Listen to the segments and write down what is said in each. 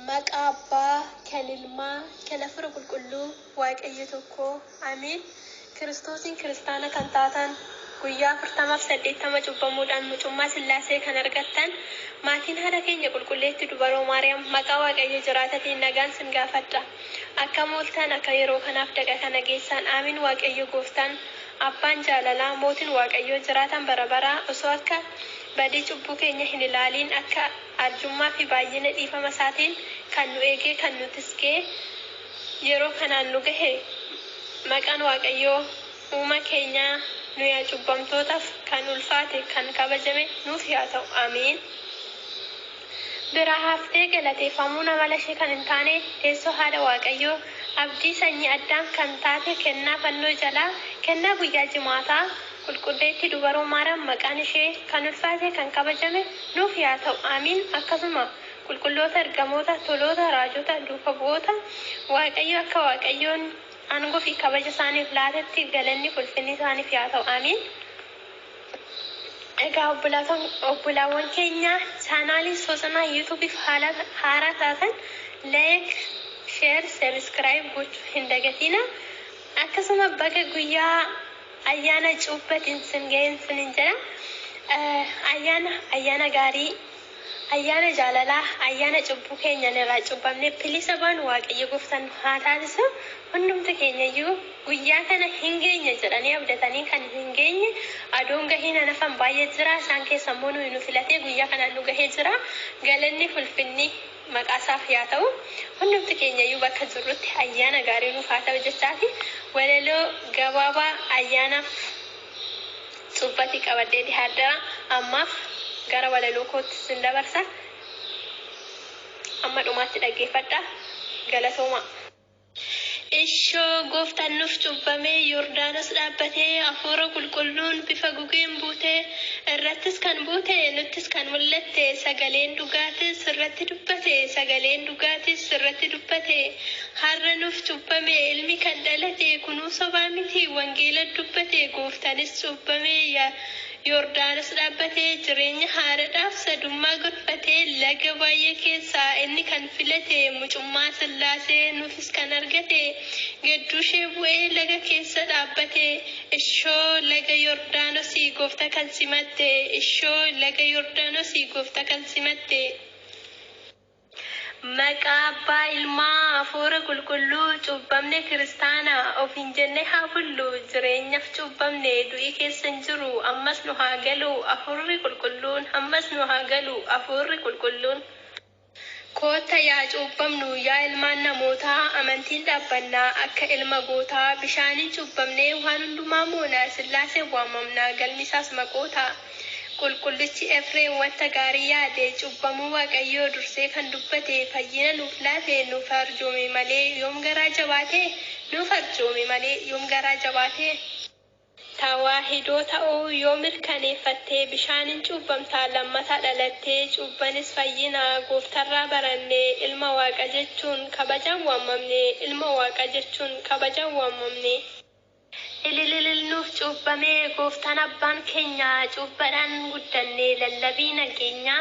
Maqaa Abbaa, kan Ilmaa, kan Hafuura Qulqulluu, Waaqayyo tokko, Ameen. Kiristoosiin kiristaana kan taatan, guyyaa 40f 80 cubbamuudhaan mucummaa Sillaasee kan argattan, maatiin haadha keenya qulqulleetti dubaroo Maariyaam maqaa Waaqayyo jiraatatiin nagaan sin gaafadha. Akkam ooltan akka yeroo kanaaf daqa kana geessaan Aamiin Waaqayyo gooftaan Abbaan jaalalaa mootiin Waaqayyoo jiraataan bara baraa osoo akka badii cubbuu keenya hin ilaaliin akka arjummaa fi baay'ina dhiifama isaatiin kan nu eegee kan nu tiskee yeroo kanaan nu gahe maqaan Waaqayyoo uuma keenyaa nuya cubbamtootaf kan ulfaate kan kabajame nuuf yaa ta'u Ameen. Biraa haftee galateeffamuun amala ishee kan hin taane teessoo haadha Waaqayyoo abdii sanyii Addaam kan taate kennaa fannoo jalaa kennaa guyyaa jimaataa qulqulleettii dubaroo Maariyaam maqaan ishee kan ulfaate kan kabajame nuuf yaa ta'u Aamiin akkasuma qulqulloota ergamoota toloota raajota duuka bu'oota Waaqayyoo akka Waaqayyoon aangoo fi kabaja isaaniif laatetti galanni fi ulfinni isaaniif yaa ta'u Aamiin. Egaa obbolaawwan keenya chaanaalii Sosanaa YouTube'f haaraa taatan like, share, subscribe gochuu hin dagatina. Akkasuma baga guyyaa ayyaana cuuphatiin sin ga'een sinin jedha. Ayyaana ayyaana gaarii Ayyaana jaalalaa, ayyaana cubbuu keenyan irraa cubbamnee bilisa baanu Waaqayyo gooftaan nu haa taasisu. Hundumti keenya iyyuu guyyaa kana hin geenya jedhanii abdatanii kan hin geenye adoon gahiin hanafan baay'ee jira. Isaan keessa immoo nuyi nu filatee guyyaa kanaan nu gahee jira. Galanni fulfinni maqaa isaaf yaa ta'u. Hundumti keenya iyyuu bakka jirrutti ayyaana gaarii nuuf haa ta'u jechaati. Walaloo gabaabaa ayyaanaaf Cuuphati qabadhee dhihaadhera. Ammaaf gara walaloo kootti sin dabarsa. Amma dhumaatti dhaggeeffadhaa. Galatoomaa. Ishoo Gooftaan nuuf cuubbamee Yordaanos dhaabbatee Hafuura Qulqulluun bifa gugeen buutee Irrattis kan buute nuttis kan mul'atte Sagaleen dhugaatis sirratti dubbate Sagaleen dhugaatis sirratti dubbate Har'a nuuf cubbame ilmi kan dhalate kunuu sobaa miti wangeela dubbate gooftanis cubbame Yordaanos dhaabbate jireenya haaradhaaf sadummaa gonfate laga baay'ee keessaa inni kan filate mucummaa sillaasee nuufis kan argate gadduushee bu'ee laga keessa dhaabbate ishoo laga Yordaanosii goofta kan simatte ishoo laga Yordaanosii goofta kan simatte. Maqaa Abbaa, Ilmaa, Hafuura Qulqulluu Cuubbamne Kiristaana ofiin jennee haa bullu Jireenyaf cuubbamne du'i keessa hin jiru Ammas nu haa galu Hafuurri Qulqulluun Ammas nu haa galu Hafuurri Qulqulluun. Kootta yaa cuubbamnu yaa ilmaan namootaa Amantiin dhaabbanna akka ilma gootaa Bishaaniin cuubbamnee waan hundumaa moona Sillaaseen waamamna galmi isaas maqoota. Qulqullichi Efreem wanta gaarii yaade, cubbamuu Waaqayyoo dursee kan dubbate, fayyina nuuf laate, nuuf arjoome malee yoom garaa jabaate? Nuuf arjoome malee yoom garaa jabaate? Tawaahidoo ta'uu yoo mirkaneeffatte, bishaanin cuubbamta lammata dhalattee, cuubbanis fayyina, Gooftarraa baranne, ilma Waaqa jechuun kabajaan waammamne, ilma Waaqa jechuun kabajaan waammamne. Ilililil nuuf cuubbame gooftaan abbaan keenya cuubbadhaan guddanne lallabii nageenya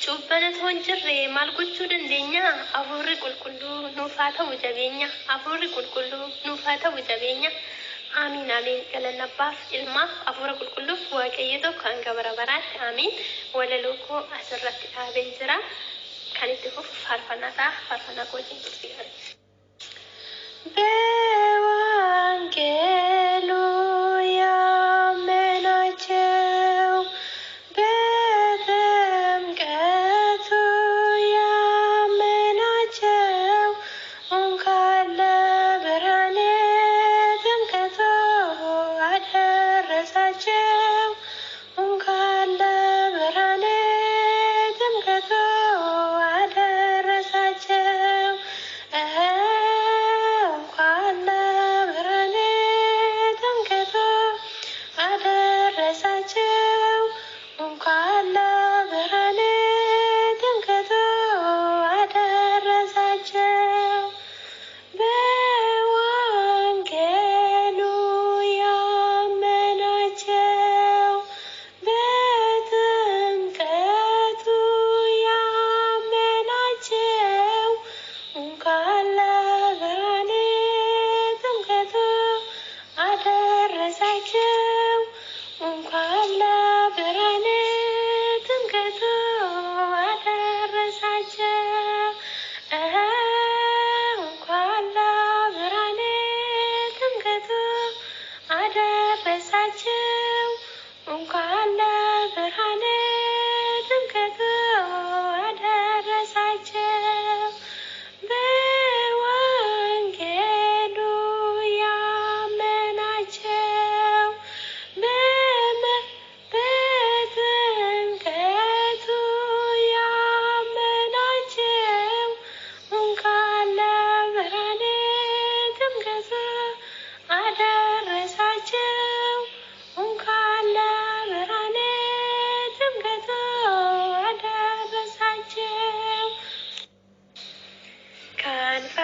cuubban otoo hin jirre maal gochuu dandeenya afuurri qulqulluu nuuf haa ta'u jabeenya afuurri qulqulluu nuuf haa ta'u jabeenya Aamiin Aamiin galanni abbaaf ilmaaf afuura qulqulluuf waaqayyo tokko hanga bara baraatti Aamiin walaloo koo asirratti dhaabeen jira kan itti fufu faarfannaa ta'a faarfannaa koo wajjin turtii gaarii. በወንጌሉ ያመናቸው በጥምቀቱ ያመናቸው እንኳን ለብርሃነ ጥምቀቱ አደረሳቸው። እንኳን ለብርሃነ ጥምቀቱ አደረሳቸው። እንኳን ለብርሃነ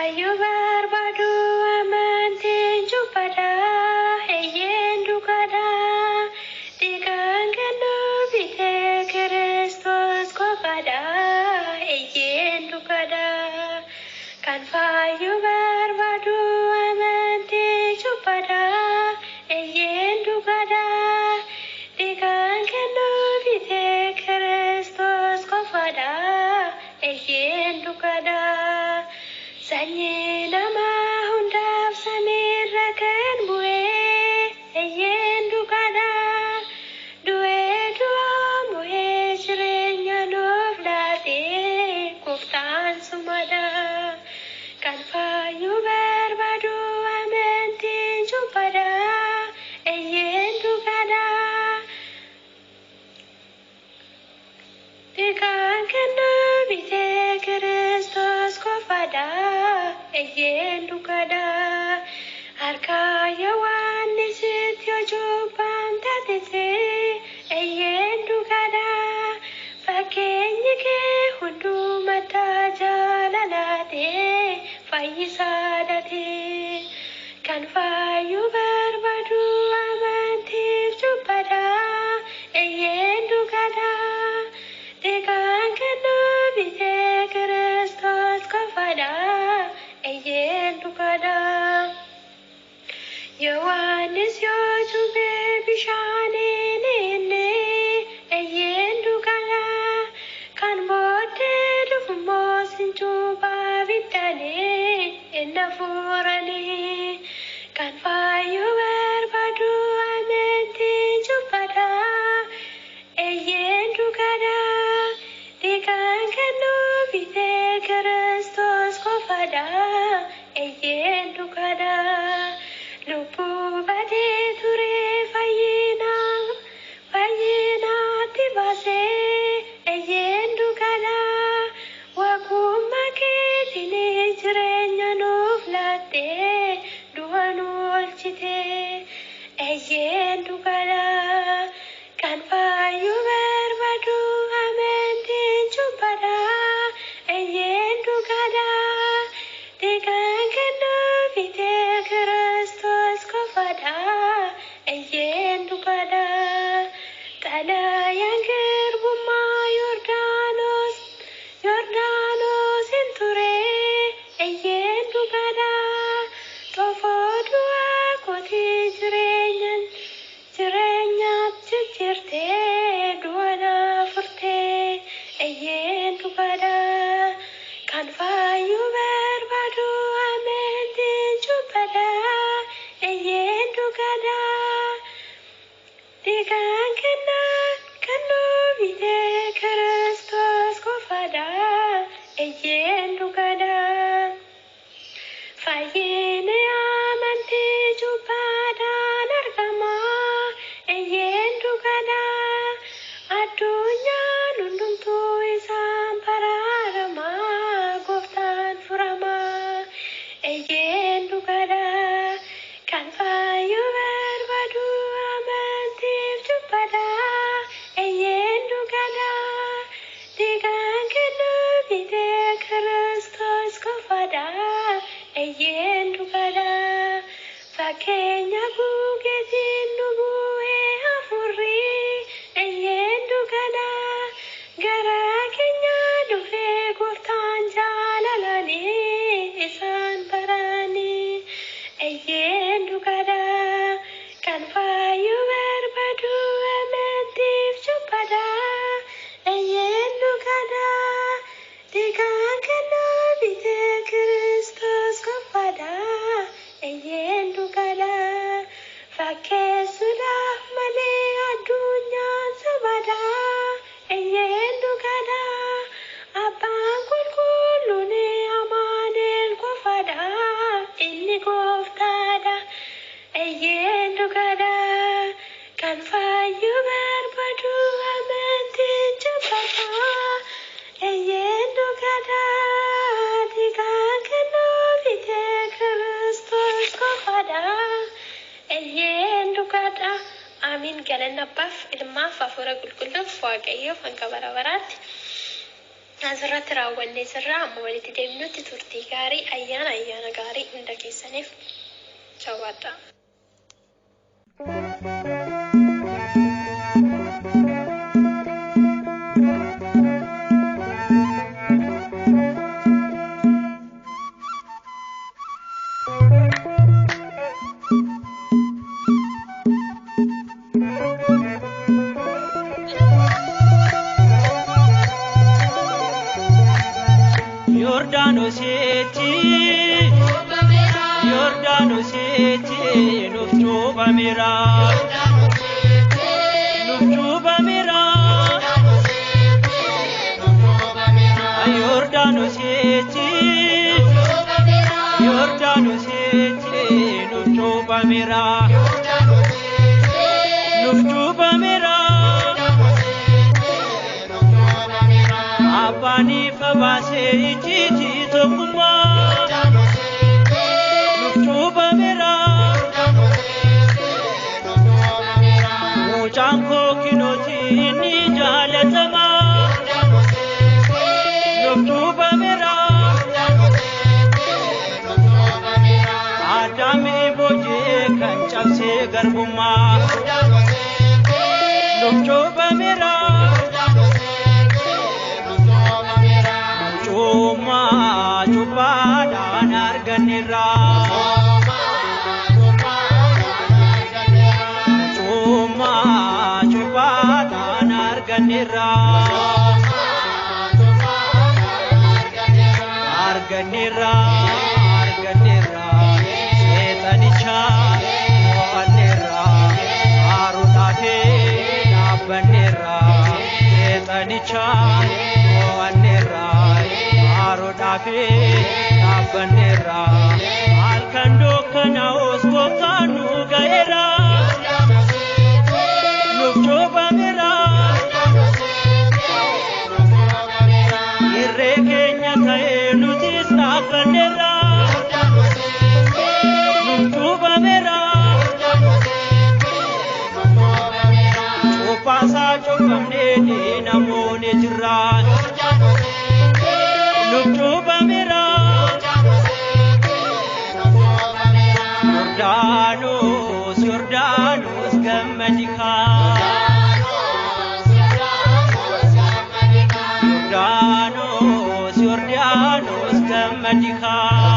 fayyuu barbaadu amantiin cuuphaadha, eeyyeen dhugaadha. Dhiigaan kan nu bite Kiristoos qofaadha, eeyyeen dhugaadha. Kan fayyuu barbaadu amantiin cuuphaadha, eeyyeen dhugaadha. Dhiigaan kan nu bite Kiristoos qofaadha, eeyyeen dhugaadha. Sanyii namaa hundaaf samiirra kan bu'e, eeyyeen dhugaadha. Du'ee du'aa mo'ee jireenya nuuf laate, gooftaan sumadha. Kan fayyuu barbaadu amantiin cuuphaadha, eeyyeen dhugaadha. Dhiigaan kan nu bite Kiristoos qofaadha, eeyyeen dhugaadha. Harka Yohaannisitti yoo cuuphamta taate, eeyyeen dhugaadha. Fakkeenyi kee hundumatti jaalalaate, fayyisaadhaate. Kan fayyuu barbaadu amantiif cuuphaadha, eeyyeen dhugaadha. Dhiigaan kan nu bite Kiristoos qofaadha, eeyyeen dhugaadha. Yohaannis yoo cuuphe bishaaniin inni, eeyyeen dhugaadha. Kan booddee dhufu immoo sin cuuphaa ibiddaanii inni hafuuranii. Kan fayyuu barbaadu amantiin cuuphaadha, eeyyeen dhugaadha. Dhiigaan kan nu bite Kiristoos qofaadha, eeyyeen dhugaadha. Lubbuu badee ture fayyinaatti baasee, eeyyeen dhugaadha. Waaqummaa keetiin jireenya nuuf laattee, du'a nu oolchite, eeyyeen dhugaadha. Kan fayyuu barbaadu amantiin cuuphaadha, eeyyeen dhugaadha. Dhiigaan kan nu bite Kiristoos qofaadha, eeyyeen dhugaadha. Xalayaan garbummaa Yordaanosin ture, eeyyeen dhugaadha. Xoofoo du'aa kootii jireenyaatti jijjiirtee, du'a na furtee, eeyyeen dhugaadha. Kan fayyuu barbaadu amantiin cuuphaadha, eeyyeen dhugaadha. Dhiigaan kan nu bite Kiristoos qofaadha, eeyyeen dhugaadha. Fayyinni amantii cuuphaadhaan argama, eeyyeen dhugaadha. Addunyaan hundumtuu isaan baraarama, gooftaan furama, eeyyeen dhugaadha. Kan fayyuu barbaadu amantiif cuuphaadha, eeyyeen dhugaadha. Dhiigaan kan nu bite Kiristoos qofaadha, eeyyeen dhugaadha. Fakkeenya gugeetiin nu bu'ee hafuurri, eeyyeen dhugaadha. Gara keenya dhufee gooftaan jaalalanii isaan baranii, eeyyeen dhugaadha. Kan fayyuu barbaadu amantiif cuuphaadha, eeyyeen dhugaadha. Dhiigaan kan nu bite Kiristoos qofaadha, eeyyeen dhugaadha. Fakkeessuudhaaf malee addunyaan sobaadha, eeyyeen dhugaadha. Abbaan qulqulluun Amaanu'el qofaadha, inni gooftaadha, eeyyeen dhugaadha. Kan fayyuu barbaadu amantiin cuuphaadha, eeyyeen dhugaadha. Dhiigaan kan nu bite Kiristoos qofaadha, eeyyeen dhugaadha. Amiin. Galanni Abbaaf, Ilmaaf, Hafuura Qulqulluuf, Waaqayyoof hanga bara baraatti. Asirratti raawwannee jirra. Amma walitti deemnutti turtii gaarii, ayyaana ayyaana gaarii hunda keessaniif jabaadha. Yordaanositti, Yordaanositti nuuf cuuphameera. Nuuf cuuphameera. Yordaanositti, Yordaanositti nuuf cuuphameera. Nuuf cuuphameera. Abbaan ifa baasee icciitii tokkummaa. Nuuf cuuphameera. Mucaan koo kinooti inni jaalatamaa. Nuuf cuuphameera. Addaamii booji'ee kan cabsee garbummaa. Nuuf cuuphameera. Cuumaa cuuphaadhaan arganneerra. Cuumaa cuuphaadhaan arganneerra. Arganneerra, arganneerra. Seexanicha mo'anneerra. Haaruudhaafee dhaabbanneerra. Seexanicha mo'anneerra. Haaruudhaafee dhaabbanneerra. Halkan dukkanaa'us gooftaan nu ga'eera. Nuuf cuuphameera. Irree keenya ta'ee nutis dhaabbanneerra. Nuuf cuuphameera. Cuuphaasaa cuuphamnee namoonni jirra. Nuuf cuuphameera. Yordaanos, Yordaanos gammadi kaa. Yordaanos, Yordaanos gammadi kaa.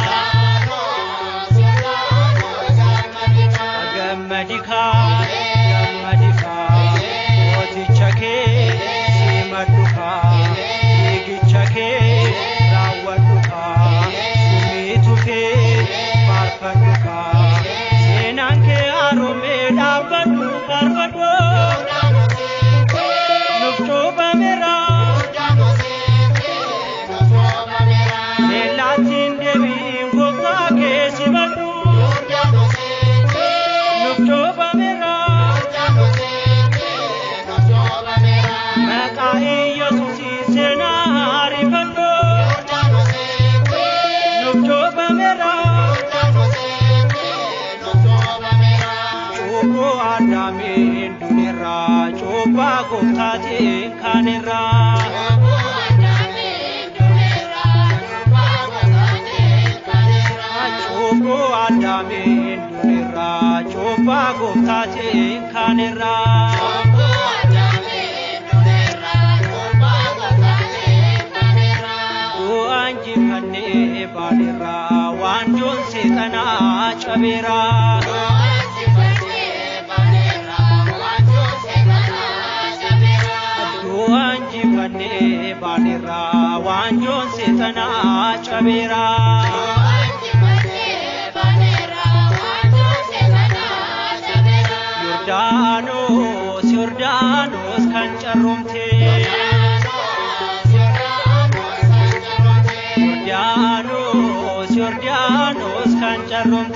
Gammadi kaa, gammadi kaa. Mooticha kee simadhu kaa. Fiigicha kee raawwadhu kaa. Sumii tufee faarfadhu kaa. Seenaan kee haaromee dhaabbadhu faarfadhu. Nuuf cuuphameera. Leellaattiin deebiin gooftaa kee simadhu. Nuuf cuuphameera. Maqaa Iyyasuusiin seenaa ariifadhu. Nuuf cuuphameera. Cuubbuu Addaamiin duneerra, cuuphaa gooftaatiin kaaneerra. Cuubbuu Addaamiin duneerra, cuuphaa gooftaatiin kaaneerra. Du'a injifannee baaneerra, waanjoon seexanaa cabeera. Du'a injifannee baaneerra, waanjoon seexanaa cabeera. Yordaanos, Yordaanos kan carroomte. Yordaanos, Yordaanos kan carroomte.